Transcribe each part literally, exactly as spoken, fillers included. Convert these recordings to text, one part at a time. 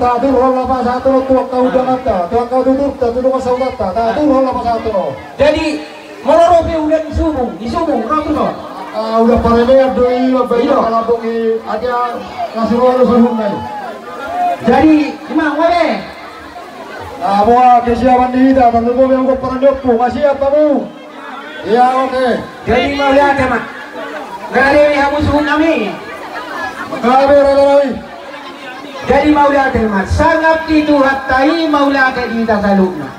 Taturhon ma pasahaton on tu angka undanganta, tu angka tuturta, tu dongan sahutanta, taturhon ma pasahaton on. Jadi, molo ro pe udan subung, di subung, ro tu son. Ah, udan parelean do i, mambaen, iyo, palampung i, aja kasih ro, ro suhun nai. Jadi, ima, ngole. Ah, boha, kesiapan di hita, tarlumobi anggo pomparan ni ompu, kasian hamu. Iya, oke. Jadi mauliate ma. Gabe hamu suhut nami. Gabe raja nami. Jadi mauliate ma. Sangap di Tuhanta i, mauliate di hita saluhutna.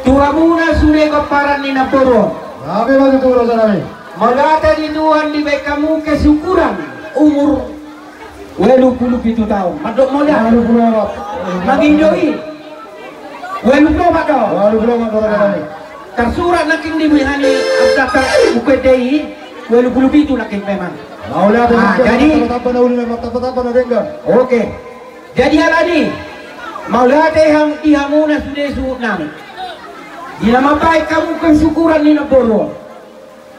Tu hamuna sude pomparan ni namboru on. Gabe ma tutu raja nami. Mauliate di Tuhan dibaen hamu kesukuran umur ualu pulu pitu taon. Mandok mauliate. Ualu pulu opat. Mangido i. Ualu pulu opat do. Ualu pulu opat do. Ah. Tarsurat nangkin di buku ni, ah, daftar buku ende i, ualu pulu pitu nangkin memang. Mauliate. Ah, jadi, tamba-tamba na uli, memang tamba-tamba na denggan. Oke. Jadi alani, mauliate ham-, di hamuna sude suhut nami. Di na mambaen hamu kesukuran ni namboru on.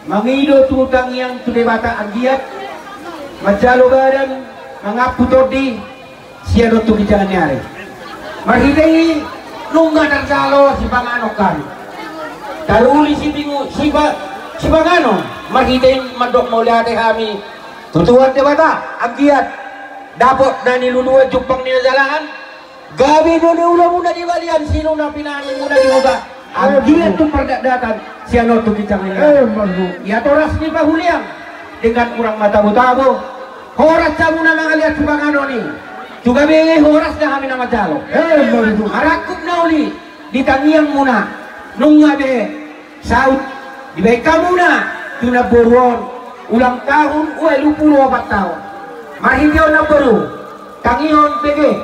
Mangido tu tangiang tu Debata anggiat manjalo badan, mangampu tondi, sian on tu ginjang ni ari. Marhite i nunga tarjalo sipanganon hami. Taruli sipingu-, sipa-, sipanganon, marhite i mandok mauliate hami tu Tuhan Debata anggiat dapot na niluluan jumpang ni na jalaan, gabe do ni ulamuna di balian, sinur na pinanganmuna di huta. Anggiat tung pardakdakan sian on tu ginjang ni ari. Eh, malu. Ia horas ni pahulian denggan hurang matabo-tabo. Horas hamuna mangaliat sipanganon i. Tu gabe horas do hami na manjalo. Eh, malu. Marangkup na uli di tangiangmuna. Nunga be saut dibaen hamuna tu namboru on ulang tahun ualu pulu opat taon. Marhite on namboru, tangihon bege.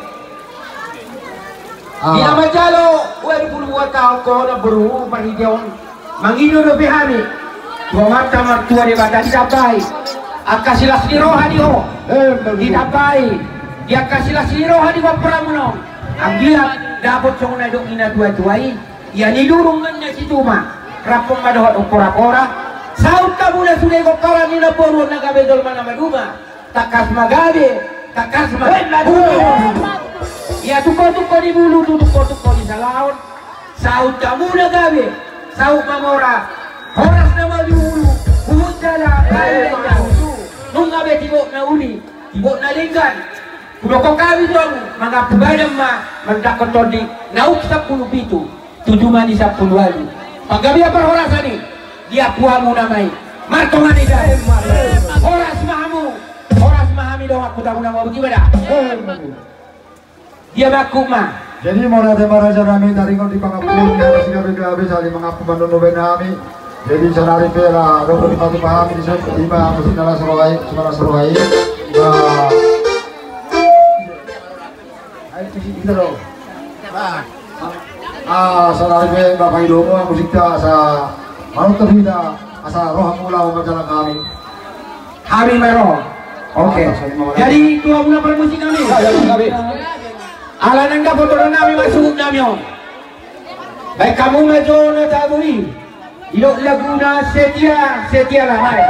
Ah. Di na manjalo ualu pulu opat taon ho namboru, marhite on mangido dope hami tu Amanta Martua Debata, ditambai angka silas ni roha di ho. Eh, betul. Ditambai di angka silas ni roha di pomparanmuna on. Anggiat dapot songon na nidok ni natua-tua i. Ia nidurung ma na situma, rampung ma dohot umpora-pora. Saut hamuna sude pomparan ni namboru on na gabe jolma na maduma. Tangkas ma gabe, tangkas ma. Hei, maduma. Ia tungko-tungko ni bulu tu tungko-tungko ni salaon. Saut hamuna gabe, saut ma mora. Horas nama di hulu, huhut jala, baen ma hulu. Nunga be tibok na uli, tibok na denggan. Hudokhon hami tu hamu, mangampu badan ma, mandakhon tondi, naung sampulu pitu. Tutu ma di sampulu ualu. Panggabean parhorasan i, diampu hamuna ma i. Martonga ni da. Horas ma hamu. Horas ma hami dongan huta muna ma boti bada. Diampu ma. Jadi mauliate ma raja nami, taringot di pangampuon ni hami sigabe-gabe, saling mangampu ma nunga baen hami. Jadi saonari pe ra dohot di patu pahami di son, ima musik na las roha i, suma las roha i. Ba. Ai, tu si, ita do. Ah, saonari pe, Bapak Idomo, musikta asa manonton hita, asa roha mula manjalang hami. Hami ma ro. Oke. Jadi, tu hamuna parmusik nami. Ya, ya, kami. Ala nang dapot roha nami ma suhut nami on. Baen hamu ma jo na tabo i. Didok laguna Setia, Setia lahai.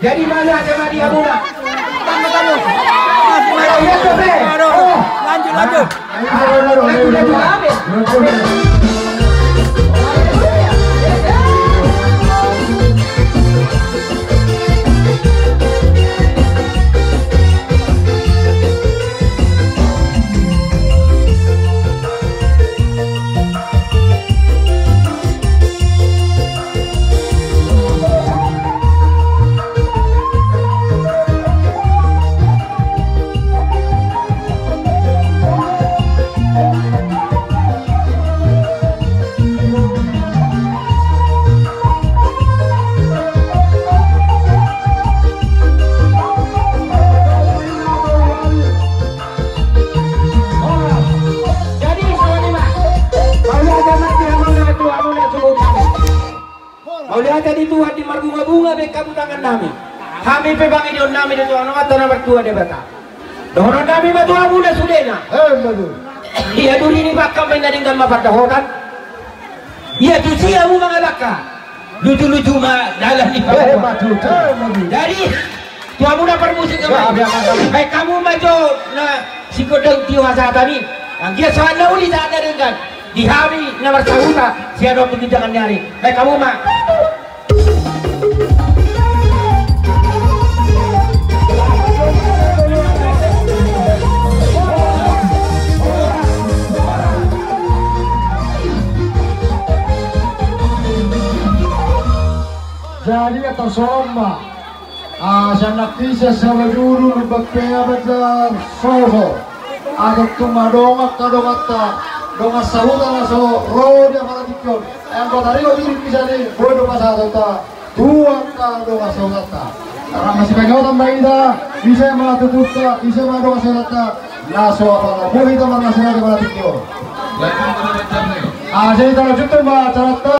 Jadi mana aja mari hamuna. Tambah, tambah. Ayo, ya, coba. Aduh, aduh. Lanjut, lanjut. Ayo, ayo, ayo, ayo. Lanjut, lanjut. Jadi, songon i ma. Mauliate ma di hamuna, tu hamuna, suhut nami. Mauliate di Tuhan di marbunga-bunga be hamu tangan nami. Hami pe pangidoan nami do tu Amanta na martua Debata. Dohonon nami ma tu hamuna sudena. Eh, betul. Ia duri ni pangkam ma inna denggan ma pandahotan. Ia tusi hamu mangalangka. Luju-luju ma dalan ni pangkam. Eh, betul. Eh, betul. Jadi, tu hamuna parmusik, ya, baen hamu ma jo na sigondang tio hasahatan i. Anggiat sahat na uli sahat na denggan di hami na marsahuta sian on tu ginjang ni ari. Baen hamu ma. Jadi, ia tarsongon ma. Ah, sian nangkin, sian Sabajuru, Lumban Pea, Banjar Soso. Atik tung ma dongan, angka donganta, dongan sahuta na so ro di apala tingki on. Ai anggo taringot diri bisa ni, boi do pasahatonta tu angka dongan sahutanta. Karna masipaingotan ma hita, ise ma tuturta, ise ma dongan sahutanta, na so apala boi hita marnasihat di apala tingki on. Ah, jadi talanjuthon ma acaranta.